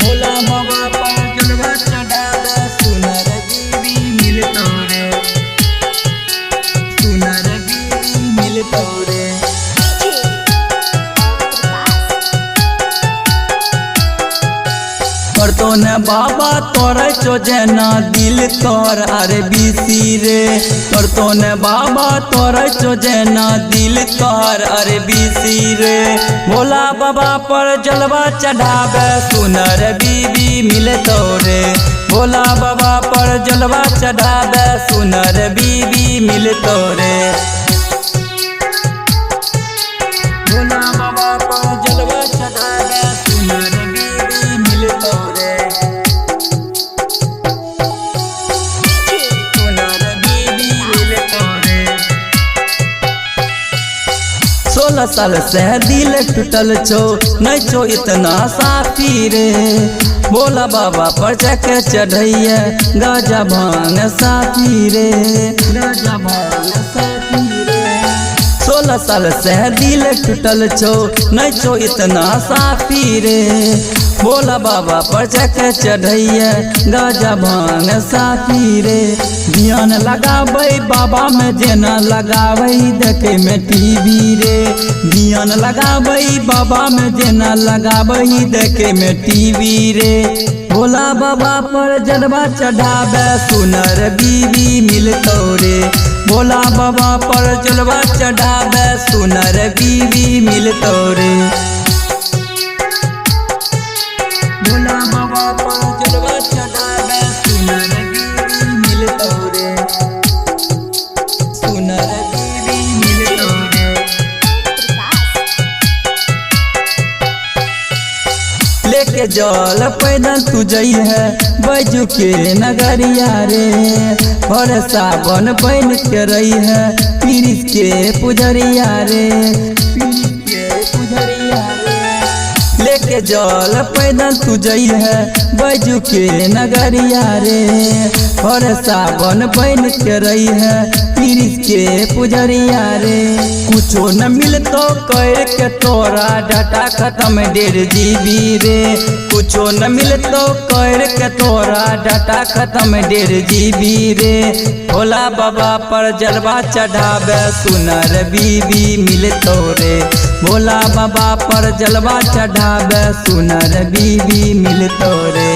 भोला बाबा पर जलवा चढ़ावे सुनर बीबी मिलतो रे, सुनर बीबी मिलतो रे। करतो ने बाबा तोरे चो जेना दिल तोर अरे बीसी रे, करतो ने बाबा तोरे चो जेना दिल तोर अरे बीसी रे। भोला बाबा पर जलवा चढ़ावे सुनर बीबी मिलतो रे, भोला बाबा पर जलवा चढ़ावे सुनर बीबी मिलतो रे। भोला बाबा पर जलवा चढ़ावे सुनर बीबी मिलतो रे, सुनर बीबी मिलतो रे। 16 साल से दिल टूटल छो नहीं छो इतना साथी रे, भोला बाबा पर जाके चढ़ैया गाजा भांग साथी रे, गाजा भांग साथी रे। 16 साल से दिल टूटल छो नहीं छो इतना साथी रे, भोला बाबा पर जाके चढ़ैया गाजा भांग साथी रे। ध्यान लगाबै बाबा में जेना लगाबै देखे में टीवी रे, ध्यान लगाबै बाबा में जेना लगाबै देखे में टीवी रे। भोला बाबा पर जलवा चढ़ावे सुनर बीबी मिलतो रे, भोला बाबा पर जलवा चढ़ावे सुनर बीबी मिलतो रे। भोला बाबा पर जलवा चढ़ावे सुनर बीबी मिलतो रे, सुनर बीबी मिलतो रे। लेके जल पैदल तू जई है बैजू के नगरिया रे, और सावन बन के रही है पीरिस के पुजरिया रे, पीरिस के पुजरिया रे। लेके जल पैदल तू जई है बैजू के नगरिया रे, और सावन बन के रही है पीरिस के पुजरिया रे। कुछो न मिलतो कर के तोरा डाटा खत्म 1.5 जीबी रे, कुछो न मिलतो कर के तोरा डाटा खत्म 1.5 जीबी रे। भोला बाबा पर जलवा चढ़ावे सुनर बीबी मिलतो रे, भोला बाबा पर जलवा चढ़ावे सुनर बीबी मिलतो रे।